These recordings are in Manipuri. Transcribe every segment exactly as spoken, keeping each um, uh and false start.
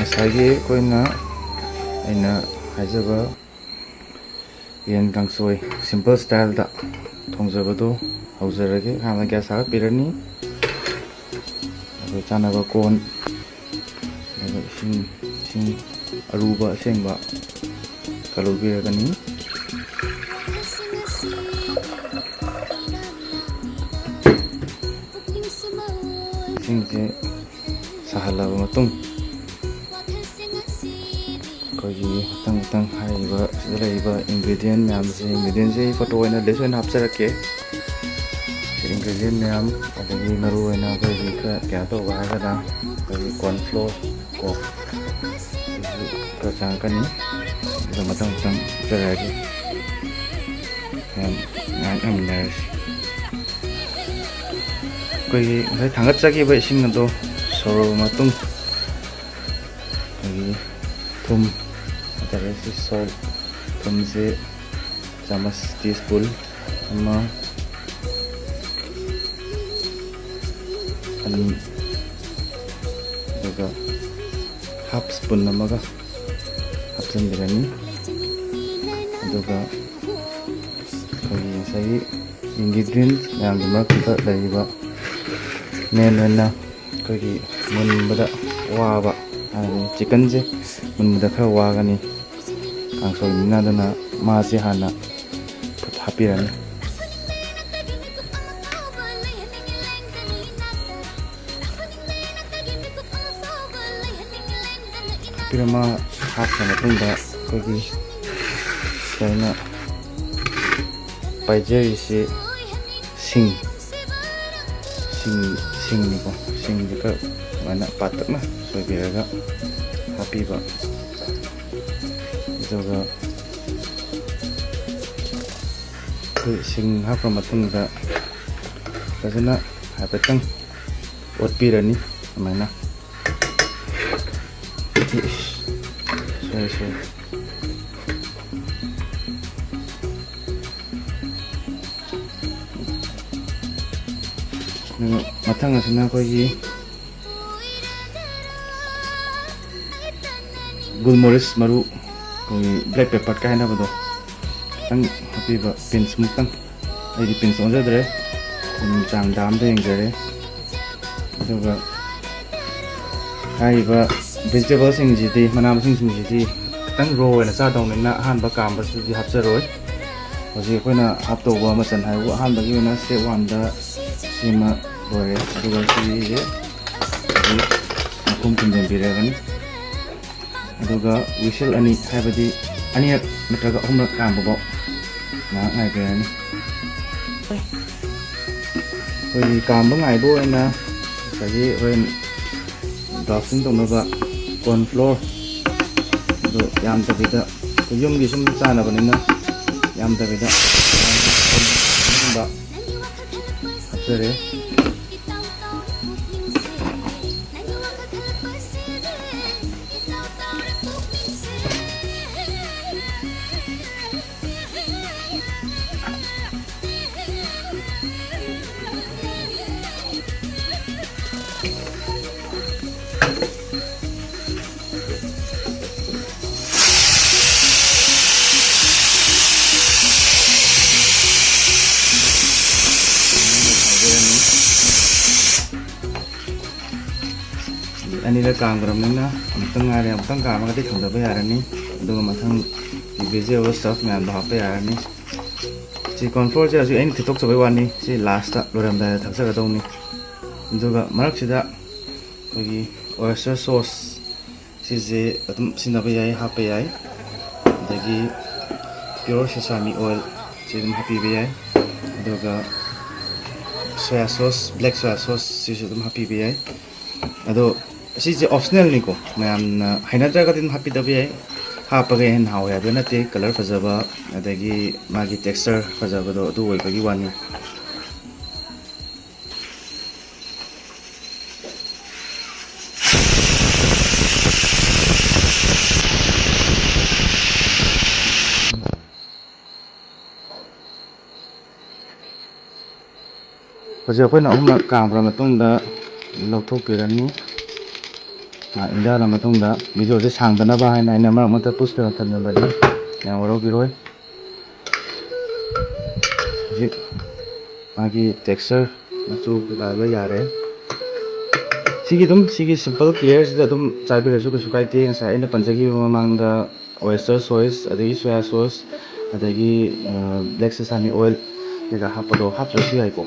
ꯉꯁꯥꯏꯒꯤ ꯑꯩꯈꯣꯏꯅ, ꯑꯩꯅ ꯍꯥꯏꯖꯕ ꯌꯦꯟ ꯀꯥꯡꯁꯣꯏ simple styleꯗ ꯊꯣꯡꯖꯕꯗꯨ ꯍꯧꯖꯔꯒꯦ꯫ ꯍꯥꯟꯅ gas ꯊꯥꯒꯠꯄꯤꯔꯅꯤ꯫ ꯑꯩꯈꯣꯏ ꯆꯥꯅꯕ ꯀꯣꯟ, ꯑꯗꯨꯒ ꯏꯁꯤꯡ, ꯏꯁꯤꯡ ꯑꯔꯨꯕ ꯑꯁꯦꯡꯕ ꯈꯔ ꯂꯧꯕꯤꯔꯒꯅꯤ꯫ ꯏꯁꯤꯡꯁꯦ ꯁꯥꯍꯜꯂꯕ ꯃꯇꯨꯡ, ꯑꯩꯈꯣꯏꯒꯤ ꯃꯊꯪ ꯃꯊꯪ ꯍꯥꯏꯔꯤꯕ ꯁꯤꯗ ꯂꯩꯔꯤꯕ ingredient ꯃꯌꯥꯝꯁꯦ, ingredientꯁꯦ ꯑꯩ photo ꯑꯣꯏꯅ list ꯑꯣꯏꯅ ꯍꯥꯞꯆꯔꯛꯀꯦ꯫ Ingredient ꯃꯌꯥꯝ, ꯑꯗꯒꯤ ꯃꯔꯨꯑꯣꯏꯅ ꯑꯩꯈꯣꯏꯒꯤ ꯈꯔ ꯀꯩꯅꯣ ꯇꯧꯕ ꯍꯥꯏꯔꯒꯅ ꯑꯩꯈꯣꯏꯒꯤ corn flour ꯀꯣ, ꯑꯗꯨꯁꯨ ꯈꯔ ꯆꯪꯉꯛꯀꯅꯤ꯫ ꯑꯗꯨꯒ ꯃꯊꯪ ꯃꯊꯪ ꯍꯥꯞꯆꯔꯛꯑꯒꯦ꯫ ꯃꯌꯥꯝ ꯉꯥꯏꯍꯥꯛ ꯉꯥꯏꯃꯤꯟꯅꯔꯁꯤ꯫ ꯑꯩꯈꯣꯏꯒꯤ ꯉꯁꯥꯏ ꯊꯥꯡꯒꯠꯆꯈꯤꯕ ꯏꯁꯤꯡ ꯑꯗꯣ ꯁꯧꯔꯕ ꯃꯇꯨꯡ, ꯑꯩꯈꯣꯏꯒꯤ ꯊꯨꯝ ꯍꯥꯏꯇꯥꯔꯦ, ꯁꯤ salt, ꯊꯨꯝꯁꯦ ꯆꯥꯃꯁ, teaspoon ꯑꯃ, ꯑꯅꯤ, ꯑꯗꯨꯒ half spoon ꯑꯃꯒ ꯍꯥꯞꯆꯤꯟꯕꯤꯔꯅꯤ꯫ ꯑꯗꯨꯒ ꯑꯩꯈꯣꯏꯒꯤ ꯉꯁꯥꯏꯒꯤ ingredient ꯃꯌꯥꯝꯒꯤ ꯃꯔꯛꯇꯨꯗ ꯂꯩꯔꯤꯕ main ꯑꯣꯏꯅ ꯑꯩꯈꯣꯏꯒꯤ ꯃꯨꯟꯕꯗ ꯋꯥꯕ, ꯍꯥꯏꯗꯤ chickenꯁꯦ ꯃꯨꯟꯕꯗ ꯈꯔ ꯋꯥꯒꯅꯤ ꯀꯥꯡꯁꯣꯏꯅꯤꯅ, ꯑꯗꯨꯅ ꯃꯥꯁꯦ ꯍꯥꯟꯅ ꯍꯥꯞꯄꯤꯔꯅꯤ꯫ ꯍꯥꯞꯄꯤꯔ ꯃꯥ ꯍꯥꯞꯈ꯭ꯔ ꯃꯇꯨꯡꯗ ꯑꯩꯈꯣꯏꯒꯤ ꯑꯩꯅ ꯄꯥꯏꯖꯔꯤꯁꯤ ꯁꯤꯡ, ꯁꯤꯡ, ꯁꯤꯡꯅꯤꯀꯣ꯫ ꯁꯤꯡꯁꯤ ꯈꯔ ꯑꯗꯨꯃꯥꯏꯅ ꯄꯥꯇꯛꯅ ꯁꯣꯏꯕꯤꯔꯒ ꯍꯥꯞꯄꯤꯕ꯫ ꯑꯗꯨꯒ ꯑꯩꯈꯣꯏ ꯁꯤꯡ ꯍꯥꯞꯈ꯭ꯔ ꯃꯇꯨꯡꯗ ꯐꯖꯅ ꯍꯥꯏꯐꯦꯠꯇꯪ ꯑꯣꯠꯄꯤꯔꯅꯤ ꯑꯗꯨꯃꯥꯏꯅ꯫ ꯏꯁ, ꯁꯣꯏ, ꯁꯣꯏ꯫ ꯑꯗꯨꯒ ꯃꯊꯪ ꯑꯁꯤꯅ ꯑꯩꯈꯣꯏꯒꯤ ꯒꯨꯜ ꯃꯣꯔꯤꯁ ꯃꯔꯨ, ꯑꯩꯈꯣꯏꯒꯤ ꯕ꯭ꯂꯦꯛ ꯄꯦꯄꯔ ꯀꯥꯏꯅꯕꯗꯣ, ꯈꯤꯇꯪ ꯍꯥꯞꯄꯤꯕ, ꯄꯤꯟꯁ ꯃꯨꯛꯇꯪ꯫ ꯑꯩꯗꯤ ꯄꯤꯟꯁ ꯑꯣꯟꯖꯗ꯭ꯔꯦ, ꯑꯗꯨꯝ ꯆꯥꯡ ꯗꯥꯝꯗ ꯌꯦꯡꯖꯔꯦ꯫ ꯑꯗꯨꯒ ꯍꯥꯏꯔꯤꯕ ꯚꯤꯖꯤꯇꯦꯕꯜꯁꯤꯡꯁꯤꯗꯤ, ꯃꯅꯥ ꯃꯁꯤꯡꯁꯤꯡꯁꯤꯗꯤ ꯈꯤꯇꯪ ꯔꯣ ꯑꯣꯏꯅ ꯆꯥꯗꯧꯅꯤꯅ ꯑꯍꯥꯟꯕ ꯀꯥꯝꯕꯁꯤꯗꯤ ꯍꯥꯞꯆꯔꯣꯏ꯫ ꯍꯧꯖꯤꯛ ꯑꯩꯈꯣꯏꯅ ꯍꯥꯞꯇꯧꯕ ꯃꯆꯜ ꯍꯥꯏꯕꯨ ꯑꯍꯥꯟꯕꯒꯤ ꯑꯣꯏꯅ ꯁ꯭ꯇꯦꯞ ꯋꯥꯟꯗ ꯁꯤꯃ ꯂꯣꯏꯔꯦ꯫ ꯑꯗꯨꯒ ꯁꯤꯁꯦ ꯍꯧꯖꯤꯛ ꯃꯈꯨꯝ ꯈꯨꯝꯖꯤꯟꯕꯤꯔꯒꯅꯤ꯫ ꯑꯗꯨꯒ ꯋꯤꯁꯤꯜ ꯑꯅꯤ, ꯍꯥꯏꯕꯗꯤ ꯑꯅꯤꯔꯛ ꯅꯠꯇ꯭ꯔꯒ ꯑꯍꯨꯝꯂꯛ ꯀꯥꯝꯕꯐꯥꯎ ꯉꯥꯏꯍꯥꯛ ꯉꯥꯏꯕꯤꯔꯅꯤ꯫ ꯑꯩꯈꯣꯏꯒꯤ ꯀꯥꯝꯕ ꯉꯥꯏꯕ ꯑꯣꯏꯅ ꯉꯁꯥꯏꯒꯤ ꯍꯣꯔꯦꯟ ꯗ꯭ꯔꯥꯐꯇꯤꯡ ꯇꯧꯅꯕ ꯀꯣꯔꯟ ꯐ꯭ꯂꯣꯔ ꯑꯗꯨ ꯌꯥꯝꯗꯕꯤꯗ, ꯑꯩꯈꯣꯏ ꯌꯨꯝꯒꯤ ꯁꯨꯝ ꯆꯥꯅꯕꯅꯤꯅ ꯌꯥꯝꯗꯕꯤꯗ ꯑꯗꯨꯒꯨꯝꯕ ꯍꯥꯞꯆꯔꯦ꯫ ꯑꯅꯤꯔꯛ ꯀꯥꯝꯈ꯭ꯔꯕꯅꯤꯅ ꯑꯃꯨꯛꯇꯪ ꯉꯥꯏꯔꯦ, ꯑꯃꯨꯛꯇꯪ ꯀꯥꯝꯃꯒꯗꯤ ꯊꯥꯡꯗꯕ ꯌꯥꯔꯅꯤ꯫ ꯑꯗꯨꯒ ꯃꯊꯪ ꯚꯤꯖꯤꯇꯦꯕꯜ ꯁ꯭ꯇꯐ ꯃꯌꯥꯝꯗꯣ ꯍꯥꯞꯄ ꯌꯥꯔꯅꯤ꯫ ꯁꯤ ꯀꯣꯔꯟ ꯐ꯭ꯂꯣꯔꯁꯦ ꯍꯧꯖꯤꯛ ꯑꯩꯅ ꯊꯤꯠꯇꯣꯛꯆꯕꯩ ꯋꯥꯅꯤ, ꯁꯤ ꯂꯥꯁꯇ ꯂꯣꯏꯔꯝꯗꯥꯏꯗ ꯊꯥꯛꯆꯒꯗꯧꯅꯤ꯫ ꯑꯗꯨꯒ ꯃꯔꯛꯁꯤꯗ ꯑꯩꯈꯣꯏꯒꯤ ꯑꯣꯌꯁꯇꯔ ꯁꯣꯁ, ꯁꯤꯁꯦ ꯑꯗꯨꯝ ꯁꯤꯖꯤꯟꯅꯕ ꯌꯥꯏ, ꯍꯥꯞꯄ ꯌꯥꯏ꯫ ꯑꯗꯒꯤ ꯄꯤꯌꯣꯔ ꯁꯦꯁꯥꯃꯤ ꯑꯣꯏꯜ, ꯁꯤ ꯑꯗꯨꯝ ꯍꯥꯞꯄꯤꯕ ꯌꯥꯏ꯫ ꯑꯗꯨꯒ ꯁꯣꯌꯥ ꯁꯣꯁ, ꯕ꯭ꯂꯦꯛ ꯁꯣꯌꯥ ꯁꯣꯁ, ꯁꯤꯁꯨ ꯑꯗꯨꯝ ꯍꯥꯞꯄꯤꯕ ꯌꯥꯏ꯫ ꯑꯗꯣ ꯁꯤꯁꯦ ꯑꯣꯞꯁꯅꯦꯜꯅꯤꯀꯣ, ꯃꯌꯥꯝꯅ ꯍꯩꯅꯗ꯭ꯔꯒꯗꯤ ꯑꯗꯨꯝ ꯍꯥꯞꯄꯤꯗꯕ ꯌꯥꯏ꯫ ꯍꯥꯞꯄꯒ ꯍꯦꯟꯅ ꯍꯥꯎꯋꯦ ꯍꯥꯏꯕ ꯅꯠꯇꯦ, ꯀꯂꯔ ꯐꯖꯕ ꯑꯗꯒꯤ ꯃꯥꯒꯤ ꯇꯦꯛꯁꯆꯔ ꯐꯖꯕꯗꯣ ꯑꯗꯨ ꯑꯣꯏꯕꯒꯤ ꯋꯥꯅꯤ꯫ ꯍꯧꯖꯤꯛ ꯑꯩꯈꯣꯏꯅ ꯑꯍꯨꯝꯂꯛ ꯀꯥꯝꯈ꯭ꯔ ꯃꯇꯨꯡꯗ ꯂꯧꯊꯣꯛꯄꯤꯔꯅꯤ꯫ ꯏꯟꯖꯥꯔ ꯃꯇꯨꯡꯗ ꯚꯤꯗꯤꯑꯣꯁꯦ ꯁꯥꯡꯗꯅꯕ ꯍꯥꯏꯅ ꯑꯩꯅ ꯃꯔꯛ ꯃꯔꯛꯇ ꯄꯨꯁ ꯇꯧꯔ ꯊꯝꯖꯕꯅꯤ, ꯌꯥꯝ ꯋꯥꯔꯧꯕꯤꯔꯣꯏ꯫ ꯍꯧꯖꯤꯛ ꯃꯥꯒꯤ ꯇꯦꯛꯁꯆꯔ, ꯃꯆꯨ ꯀꯩꯀꯥ ꯂꯣꯏ ꯌꯥꯔꯦ꯫ ꯁꯤꯒꯤ ꯑꯗꯨꯝ, ꯁꯤꯒꯤ ꯁꯤꯝꯄꯜ ꯀ꯭ꯂꯤꯌꯔꯁꯤꯗ ꯑꯗꯨꯝ ꯆꯥꯏꯕꯤꯔꯁꯨ ꯀꯩꯁꯨ ꯀꯥꯏꯗꯦ꯫ ꯉꯁꯥꯏ ꯑꯩꯅ ꯄꯟꯖꯈꯤꯕ ꯃꯃꯥꯡꯗ ꯑꯣꯌꯦꯁꯇꯔ ꯁꯣꯏꯁ, ꯑꯗꯒꯤ ꯁꯣꯌꯥ ꯁꯣꯁ, ꯑꯗꯒꯤ ꯕ꯭ꯂꯦꯛ ꯁꯦꯁꯥꯃꯤ ꯑꯣꯏꯜ ꯀꯩꯀꯥ ꯍꯥꯞꯄꯗꯣ ꯍꯥꯞꯇ꯭ꯔꯁꯨ ꯌꯥꯏꯀꯣ꯫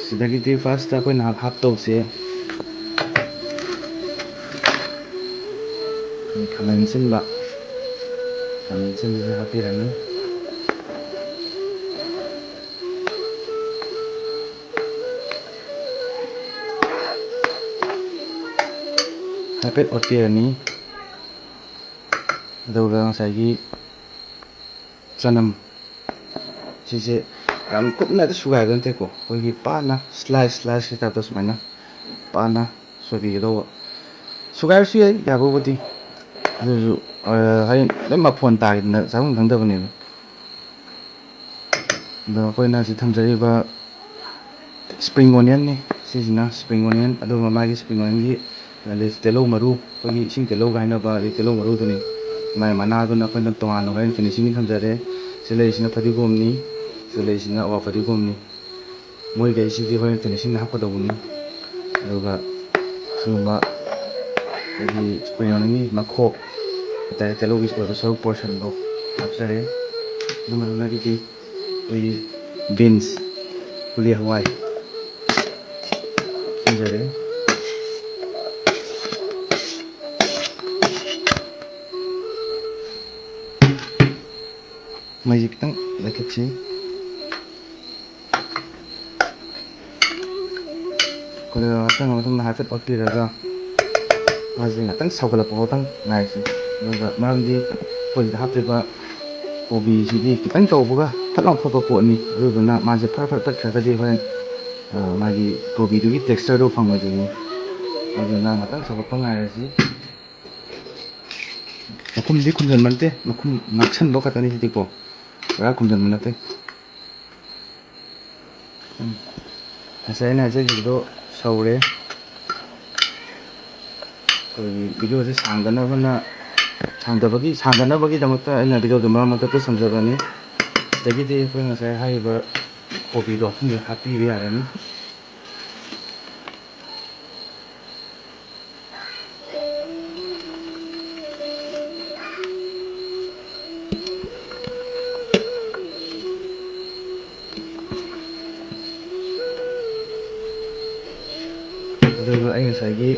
ꯁꯤꯗꯒꯤꯗꯤ ꯐꯥꯔꯁꯇ ꯑꯩꯈꯣꯏꯅ ꯍꯥꯞ ꯇꯧꯁꯦ, ꯈꯥꯃꯦꯟ ꯑꯁꯤꯟꯕ, ꯈꯥꯃꯦꯟ ꯑꯁꯤꯟꯕꯁꯦ ꯍꯥꯞꯄꯤꯔꯅꯤ꯫ ꯍꯥꯏꯐꯦꯠ ꯑꯣꯠꯄꯤꯔꯅꯤ꯫ ꯑꯗꯨꯒ ꯉꯁꯥꯏꯒꯤ ꯆꯅꯝ, ꯁꯤꯁꯦ ꯌꯥꯝ ꯀꯨꯞꯅ ꯍꯦꯛꯇ ꯁꯨꯒꯥꯏꯕ ꯅꯠꯇꯦꯀꯣ, ꯑꯩꯈꯣꯏꯒꯤ ꯄꯥꯅ ꯁ꯭ꯂꯥꯏꯁ ꯁ꯭ꯂꯥꯏꯁꯀꯤ ꯇꯥꯏꯞꯇ ꯁꯨꯃꯥꯏꯅ ꯄꯥꯅ ꯁꯣꯏꯕꯤꯒꯗꯧꯕ꯫ ꯁꯨꯒꯥꯏꯔꯁꯨ ꯌꯥꯏ ꯌꯥꯕꯕꯨꯗꯤ, ꯑꯗꯨꯁꯨ ꯍꯥꯏꯗꯤ ꯂꯣꯏ ꯃꯐꯣꯟ ꯇꯥꯈꯤꯗꯅ ꯆꯥꯐꯝ ꯈꯪꯗꯕꯅꯦꯕ꯫ ꯑꯗꯣ ꯑꯩꯈꯣꯏꯅ ꯍꯧꯖꯤꯛ ꯊꯝꯖꯔꯤꯕ ꯁ꯭ꯄ꯭ꯔꯤꯡ ꯑꯣꯅꯤꯌꯟꯅꯤ꯫ ꯁꯤꯁꯤꯅ ꯁ꯭ꯄ꯭ꯔꯤꯡ ꯑꯣꯅꯤꯌꯟ, ꯑꯗꯨꯒ ꯃꯥꯒꯤ ꯁ꯭ꯄ꯭ꯔꯤꯡ ꯑꯣꯅꯤꯌꯟꯒꯤ, ꯑꯗꯩ ꯇꯤꯜꯍꯧ ꯃꯔꯨ, ꯑꯩꯈꯣꯏꯒꯤ ꯏꯁꯤꯡ ꯇꯤꯜꯍꯧꯒ ꯍꯥꯏꯅꯕ, ꯑꯗꯩ ꯇꯤꯜꯍꯧ ꯃꯔꯨꯗꯨꯅꯤ꯫ ꯃꯥꯏ ꯃꯅꯥꯗꯨꯅ ꯑꯩꯈꯣꯏꯅ ꯇꯣꯉꯥꯟꯅ ꯍꯣꯔꯦꯟ ꯐꯤꯅꯤꯁꯤꯡꯒꯤ ꯊꯝꯖꯔꯦ꯫ ꯁꯤ ꯂꯩꯔꯤꯁꯤꯅ ꯐꯗꯤꯒꯣꯝꯅꯤ, ꯁꯤ ꯂꯩꯔꯤꯁꯤꯅ ꯑꯋꯥ ꯐꯗꯤꯒꯣꯝꯅꯤ꯫ ꯃꯣꯏꯈꯩꯁꯤꯗꯤ ꯍꯣꯔꯦꯟ ꯐꯤꯅꯤꯁꯤꯡꯗ ꯍꯥꯞꯀꯗꯧꯕꯅꯤ꯫ ꯑꯗꯨꯒ ꯁꯤꯒꯨꯝꯕ ꯑꯩꯈꯣꯏꯒꯤ ꯁ꯭ꯄ꯭ꯔꯤꯡ ꯑꯣꯅꯤꯌꯟꯒꯤ ꯃꯈꯣꯛ ꯍꯥꯏꯇꯥꯔꯦ, ꯇꯤꯜꯍꯧꯒꯤ ꯑꯣꯏꯕ ꯁꯔꯨꯛ ꯄꯣꯔꯁꯟꯗꯣ ꯍꯥꯞꯆꯔꯦ꯫ ꯑꯗꯨ ꯃꯊꯪꯗꯒꯤꯗꯤ ꯑꯩꯈꯣꯏꯒꯤ ꯕꯤꯟꯁ, ꯀꯨꯂꯤ ꯍꯋꯥꯏ ꯍꯥꯞꯆꯔꯦ꯫ ꯃꯩꯁꯦ ꯈꯤꯇꯪ ꯂꯩꯈꯠꯁꯤ꯫ ꯀꯣꯂꯦꯖ ꯉꯥꯛꯇꯪ ꯃꯇꯨꯡꯗ ꯍꯥꯏꯐꯦꯠ ꯑꯣꯠꯄꯤꯔꯒ ꯃꯥꯁꯦ ꯉꯥꯛꯇꯪ ꯁꯧꯒꯠꯂꯛꯄ ꯐꯥꯎꯗꯪ ꯉꯥꯏꯁꯤ꯫ ꯑꯗꯨꯒ ꯃꯔꯝꯗꯤ ꯑꯩꯈꯣꯏ ꯁꯤꯗ ꯍꯥꯞꯇꯣꯏꯕ ꯀꯣꯕꯤꯁꯤꯗꯤ ꯈꯤꯇꯪ ꯇꯧꯕꯒ ꯐꯠ ꯂꯥꯎ ꯐꯠꯄ ꯄꯣꯠꯅꯤ꯫ ꯑꯗꯨꯗꯨꯅ ꯃꯥꯁꯦ ꯐꯔ ꯐꯠ ꯄꯠꯈ꯭ꯔꯒꯗꯤ ꯍꯣꯔꯦꯟ, ꯑ, ꯃꯥꯒꯤ ꯀꯣꯕꯤꯗꯨꯒꯤ ꯇꯦꯛꯁꯆꯔꯗꯣ ꯐꯪꯉꯣꯏꯗꯣꯏꯅꯤ꯫ ꯑꯗꯨꯅ ꯉꯥꯛꯇꯪ ꯁꯧꯒꯠꯄ ꯉꯥꯏꯔꯁꯤ꯫ ꯃꯈꯨꯝꯗꯤ ꯈꯨꯝꯖꯤꯟꯕ ꯅꯠꯇꯦ, ꯃꯈꯨꯝ ꯉꯥꯛꯁꯟꯕ ꯈꯛꯇꯅꯤ ꯁꯤꯗꯤꯀꯣ, ꯄꯨꯔꯥ ꯈꯨꯝꯖꯤꯟꯕ ꯅꯠꯇꯦ꯫ ꯎꯝ꯫ ꯉꯁꯥꯏ ꯑꯩꯅ ꯍꯥꯏꯖꯈꯤꯕꯗꯣ ꯁꯧꯔꯦ꯫ ꯑꯩꯈꯣꯏꯒꯤ ꯚꯤꯗꯤꯑꯣꯁꯦ ꯁꯥꯡꯗꯅꯕꯅ, ꯁꯥꯡꯗꯕꯒꯤ, ꯁꯥꯡꯗꯅꯕꯒꯤꯗꯃꯛꯇ ꯑꯩꯅ ꯚꯤꯗꯤꯑꯣꯗꯣ ꯃꯔꯛ ꯃꯔꯛꯇ ꯁꯝꯖꯕꯅꯤ꯫ ꯑꯗꯒꯤꯗꯤ ꯑꯩꯈꯣꯏ ꯉꯁꯥꯏ ꯍꯥꯏꯔꯤꯕ ꯀꯣꯕꯤꯗꯣ ꯑꯗꯨ ꯍꯥꯞꯄꯤꯕ ꯌꯥꯔꯅꯤ꯫ ꯑꯗꯨꯒ ꯑꯩ ꯉꯁꯥꯏꯒꯤ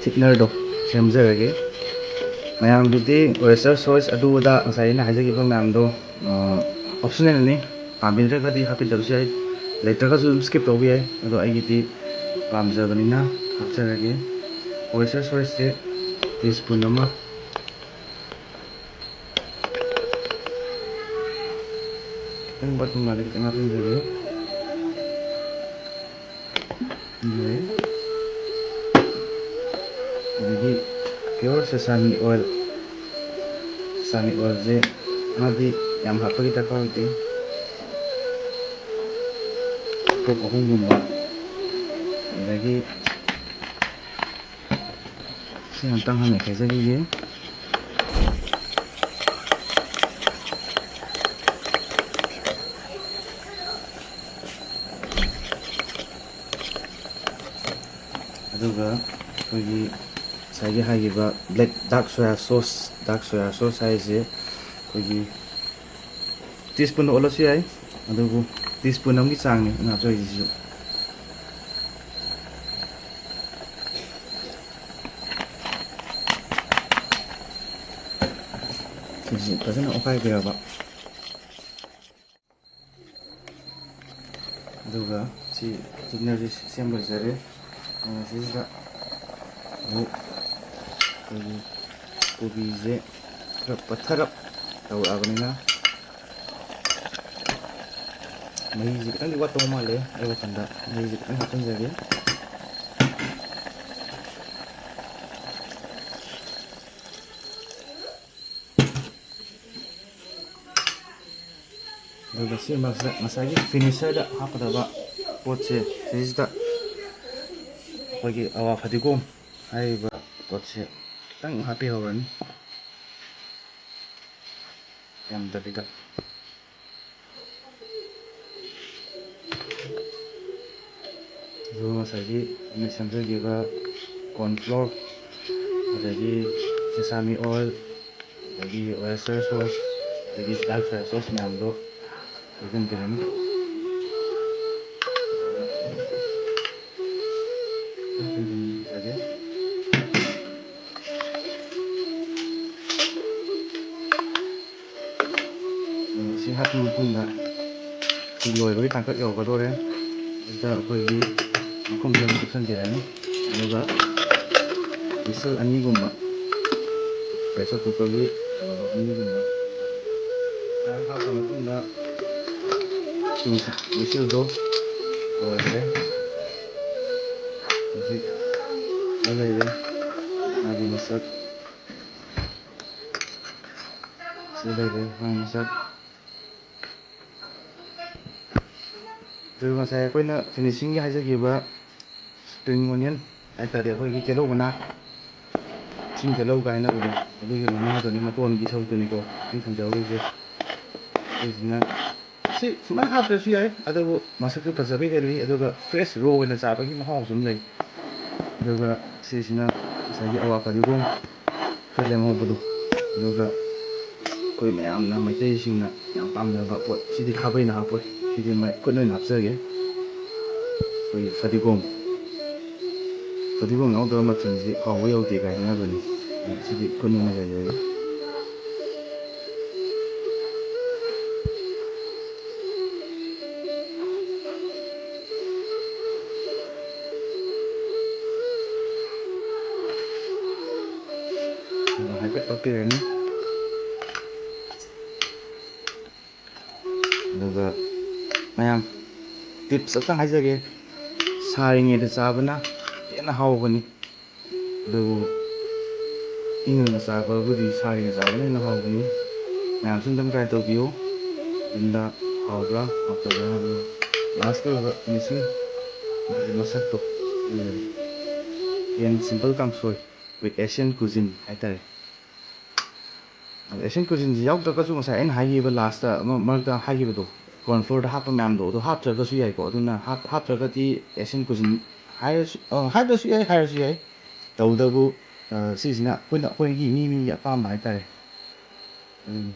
ꯊꯤꯛꯅꯔꯗꯣ ꯁꯦꯝꯖꯔꯒꯦ꯫ ꯃꯌꯥꯝꯒꯤꯗꯤ oyster sauce ꯑꯗꯨ ꯑꯗꯥ ꯉꯁꯥꯏ ꯑꯩꯅ ꯍꯥꯏꯖꯈꯤꯕ ꯃꯌꯥꯝꯗꯣ ꯑꯣꯞꯁꯅꯦꯜꯅꯤ꯫ ꯄꯥꯝꯕꯤꯗ꯭ꯔꯒꯗꯤ ꯍꯥꯞꯄꯤꯗꯕꯁꯨ ꯌꯥꯏ, ꯂꯩꯇ꯭ꯔꯒꯁꯨ ꯑꯗꯨꯝ ꯁ꯭ꯀꯤꯞ ꯇꯧꯕ ꯌꯥꯏ꯫ ꯑꯗꯣ ꯑꯩꯒꯤꯗꯤ ꯄꯥꯝꯖꯕꯅꯤꯅ ꯍꯥꯞꯆꯔꯒꯦ꯫ Oyster sauceꯁꯦ ꯇꯤ ꯁ꯭ꯄꯨꯟ ꯑꯃ, ꯈꯤꯇꯪ ꯕꯠ ꯃꯥꯜꯂꯦ, ꯈꯤꯇꯪ ꯍꯥꯞꯆꯤꯟꯖꯔꯒꯦ꯫ ꯑꯗꯒꯤ pure sesame oil, sesame oilꯁꯦ ꯃꯥꯗꯤ ꯌꯥꯝ ꯍꯥꯞꯄꯒꯤ ꯗꯔꯀꯥꯔ ꯑꯣꯏꯗꯦ꯫ ꯗ꯭ꯔꯣꯞ ꯑꯍꯨꯝꯒꯨꯝꯕ꯫ ꯑꯗꯒꯤ ꯁꯤ ꯑꯝꯇꯪ ꯍꯥꯟꯅ ꯈꯥꯏꯖꯈꯤꯒꯦ꯫ ꯑꯗꯨꯒ ꯑꯩꯈꯣꯏꯒꯤ ꯉꯁꯥꯏꯒꯤ ꯍꯥꯏꯈꯤꯕ black, dark soya sauce, dark soya sauce ꯍꯥꯏꯔꯤꯁꯦ ꯑꯩꯈꯣꯏꯒꯤ ꯇꯤ ꯁ꯭ꯄꯨꯟ ꯑꯣꯜꯂꯁꯨ ꯌꯥꯏ, ꯑꯗꯨꯕꯨ ꯇꯤ ꯁ꯭ꯄꯨꯟ ꯑꯃꯒꯤ ꯆꯥꯡꯅꯤ ꯑꯩꯅ ꯍꯥꯞꯆꯔꯤꯁꯤꯁꯨ꯫ ꯁꯤꯁꯤ ꯐꯖꯅ ꯑꯣꯠꯈꯥꯏꯕꯤꯔꯕ꯫ ꯑꯗꯨꯒ ꯁꯤ ꯊꯤꯛꯅꯔꯁꯤ ꯁꯦꯝ ꯂꯣꯏꯖꯔꯦ꯫ ꯑꯗꯨꯅ ꯁꯤꯁꯤꯗ ꯑꯃꯨꯛ ꯑꯩꯈꯣꯏꯒꯤ ꯀꯣꯕꯤꯁꯦ ꯈꯔ ꯄꯠꯊꯔꯞ ꯇꯧꯔꯛꯑꯕꯅꯤꯅ, ꯃꯍꯤꯁꯦ ꯈꯤꯇꯪꯗꯤ ꯋꯥꯠꯇꯧ ꯃꯥꯜꯂꯦ꯫ ꯑꯩ ꯋꯥꯈꯜꯗ ꯃꯍꯤꯁꯦ ꯈꯤꯇꯪ ꯍꯥꯞꯆꯤꯟꯖꯒꯦ꯫ ꯑꯗꯨꯒ ꯁꯤ ꯃꯔꯛꯁꯤꯗ ꯉꯁꯥꯏꯒꯤ ꯐꯤꯅꯤꯁꯔꯗ ꯍꯥꯞꯀꯗꯕ ꯄꯣꯠꯁꯦ ꯁꯤꯁꯤꯗ ꯑꯩꯈꯣꯏꯒꯤ ꯑꯋꯥ ꯐꯗꯤꯒꯣꯝ ꯍꯥꯏꯔꯤꯕ ꯄꯣꯠꯁꯦ ꯈꯤꯇꯪ ꯍꯥꯞꯄꯤꯍꯧꯔꯅꯤ, ꯌꯥꯝꯗꯕꯤꯗ꯫ ꯑꯗꯨꯒ ꯉꯁꯥꯏꯒꯤ ꯑꯩꯅ ꯁꯦꯝꯖꯈꯤꯕ corn flour, ꯑꯗꯒꯤ sesame oil, ꯑꯗꯒꯤ oyster sauce, ꯑꯗꯒꯤ dark soya sauce ꯃꯌꯥꯝꯗꯣ ꯍꯩꯖꯤꯟꯕꯤꯔꯅꯤ꯫ ꯁꯤ ꯍꯥꯞꯄ ꯃꯇꯨꯡꯗ ꯁꯤ ꯂꯣꯏꯕꯒꯤ ꯇꯥꯡꯀꯛ ꯌꯧꯔꯛꯀꯗꯧꯔꯦ꯫ ꯁꯤꯗ ꯑꯩꯈꯣꯏꯒꯤ ꯃꯈꯨꯝꯁꯦ ꯑꯃꯨꯛ ꯀꯨꯞꯁꯟꯕꯤꯔꯅꯤ꯫ ꯑꯗꯨꯒ whistle ꯑꯅꯤꯒꯨꯝꯕ, pressure cookerꯒꯤ ꯑꯅꯤꯒꯨꯝꯕ ꯍꯥꯞꯄ ꯃꯇꯨꯡꯗ, whistleꯗꯣ ꯂꯣꯏꯈ꯭ꯔꯦ꯫ ꯍꯧꯖꯤꯛ ꯁꯤꯗ ꯂꯩꯔꯦ ꯃꯥꯒꯤ ꯃꯁꯛ꯫ ꯁꯤꯗ ꯂꯩꯔꯦ ꯃꯥꯒꯤ ꯃꯁꯛ꯫ ꯑꯗꯨꯒ ꯉꯁꯥꯏ ꯑꯩꯈꯣꯏꯅ finishingꯒꯤ ꯍꯥꯏꯖꯈꯤꯕ spring onion ꯍꯥꯏ ꯇꯥꯔꯦ, ꯑꯩꯈꯣꯏꯒꯤ ꯇꯤꯜꯍꯧ ꯃꯅꯥ, ꯆꯤꯡ ꯇꯤꯜꯍꯧ ꯀꯥꯏꯅ ꯎꯕꯗꯣ, ꯑꯗꯨꯒꯤ ꯃꯅꯥꯗꯨꯅꯤ, ꯃꯇꯣꯟꯒꯤ ꯁꯔꯨꯛꯇꯨꯅꯤꯀꯣ ꯑꯩꯅ ꯊꯝꯖꯍꯧꯔꯤꯁꯦ꯫ ꯑꯩꯁꯤꯅ ꯁꯤ ꯁꯨꯃꯥꯏꯅ ꯍꯥꯞꯇ꯭ꯔꯁꯨ ꯌꯥꯏ, ꯑꯗꯨꯕꯨ ꯃꯁꯛꯁꯨ ꯐꯖꯕ ꯍꯦꯜꯂꯤ, ꯑꯗꯨꯒ fresh raw ꯑꯣꯏꯅ ꯆꯥꯕꯒꯤ ꯃꯍꯥꯎꯁꯨ ꯑꯗꯨꯝ ꯂꯩ꯫ ꯑꯗꯨꯒ ꯁꯤꯁꯤꯅ ꯉꯁꯥꯏꯒꯤ ꯑꯋꯥ ꯐꯗꯤꯒꯣꯝ ꯈꯔ ꯂꯦꯝꯍꯧꯕꯗꯣ, ꯑꯗꯨꯒ ꯑꯩꯈꯣꯏ ꯃꯌꯥꯝꯅ, ꯃꯩꯇꯩꯁꯤꯡꯅ ꯌꯥꯝ ꯄꯥꯝꯅꯕ ꯄꯣꯠ, ꯁꯤꯗꯤ ꯈꯥꯕꯩꯅ ꯍꯥꯞꯄꯣꯏ, ꯁꯤꯗꯤ ꯃꯩ ꯈꯨꯠꯅ ꯑꯣꯏꯅ ꯍꯥꯞꯆꯒꯦ꯫ ꯑꯩꯈꯣꯏꯒꯤ ꯐꯗꯤꯒꯣꯝ, ꯐꯗꯤꯒꯣꯝ ꯌꯥꯎꯗꯕ ꯃꯆꯜꯁꯤ ꯍꯥꯎꯕ ꯌꯧꯗꯦ ꯀꯥꯏ ꯍꯥꯏꯅꯕꯅꯤ꯫ ꯁꯤꯗꯤ ꯈꯨꯠꯅ ꯑꯣꯏꯅ ꯌꯥꯏꯖꯔꯒꯦ꯫ ꯑꯗꯨꯒ ꯍꯥꯏꯐꯦꯠ ꯑꯣꯠꯄꯤꯔꯅꯤ꯫ ꯑꯗꯨꯒ ꯃꯌꯥꯝ, tips ꯑꯝꯇꯪ ꯍꯥꯏꯖꯒꯦ, ꯁꯥꯔꯤꯉꯩꯗ ꯆꯥꯕꯅ ꯍꯦꯟꯅ ꯍꯥꯎꯕꯅꯤ꯫ ꯑꯗꯨꯕꯨ ꯏꯪꯅ ꯆꯥꯕꯕꯨꯗꯤ ꯁꯥꯔꯤꯉꯩ ꯆꯥꯕꯅ ꯍꯦꯟꯅ ꯍꯥꯎꯕꯅꯤ꯫ ꯃꯌꯥꯝꯁꯨ ꯑꯝꯇꯪ try ꯇꯧꯕꯤꯌꯨ꯫ ꯌꯨꯝꯗ ꯍꯥꯎꯕ꯭ꯔꯥ ꯍꯥꯎꯇꯕ꯭ꯔꯥ ꯍꯥꯏꯕꯗꯨ꯫ Last ꯑꯣꯏꯕ finishing, ꯃꯥꯒꯤ ꯃꯁꯛꯇꯣ, ꯎꯝ꯫ ꯌꯦꯟ ꯁꯤꯝꯄꯜ ꯀꯥꯡꯁꯣꯏ with Asian cuisine ꯍꯥꯏꯇꯥꯔꯦ꯫ ꯑꯗꯣ Asian cuisineꯁꯤ ꯌꯥꯎꯗ꯭ꯔꯒꯁꯨ ꯉꯁꯥꯏ ꯑꯩꯅ ꯍꯥꯏꯈꯤꯕ ꯂꯥꯁꯇ ꯑꯃ ꯃꯔꯛꯇ ꯍꯥꯏꯈꯤꯕꯗꯣ, ꯀꯣꯔꯟ ꯐ꯭ꯂꯣꯔꯗ ꯍꯥꯞꯄ ꯃꯌꯥꯝꯗꯣ, ꯑꯗꯨ ꯍꯥꯞꯇ꯭ꯔꯒꯁꯨ ꯌꯥꯏꯀꯣ꯫ ꯑꯗꯨꯅ ꯍꯥꯞ- ꯍꯥꯞꯇ꯭ꯔꯒꯗꯤ Asian cuisine ꯍꯥꯏꯔꯁꯨ, ꯑ, ꯍꯥꯏꯗ꯭ꯔꯁꯨ ꯌꯥꯏ, ꯍꯥꯏꯔꯁꯨ ꯌꯥꯏ꯫ ꯇꯧꯕꯇꯕꯨ, ꯑ, ꯁꯤꯁꯤꯅ ꯑꯩꯈꯣꯏꯅ, ꯑꯩꯈꯣꯏꯒꯤ ꯃꯤ ꯃꯤꯒꯤ ꯑꯄꯥꯝꯕ ꯍꯥꯏꯇꯥꯔꯦ꯫ ꯎꯝ꯫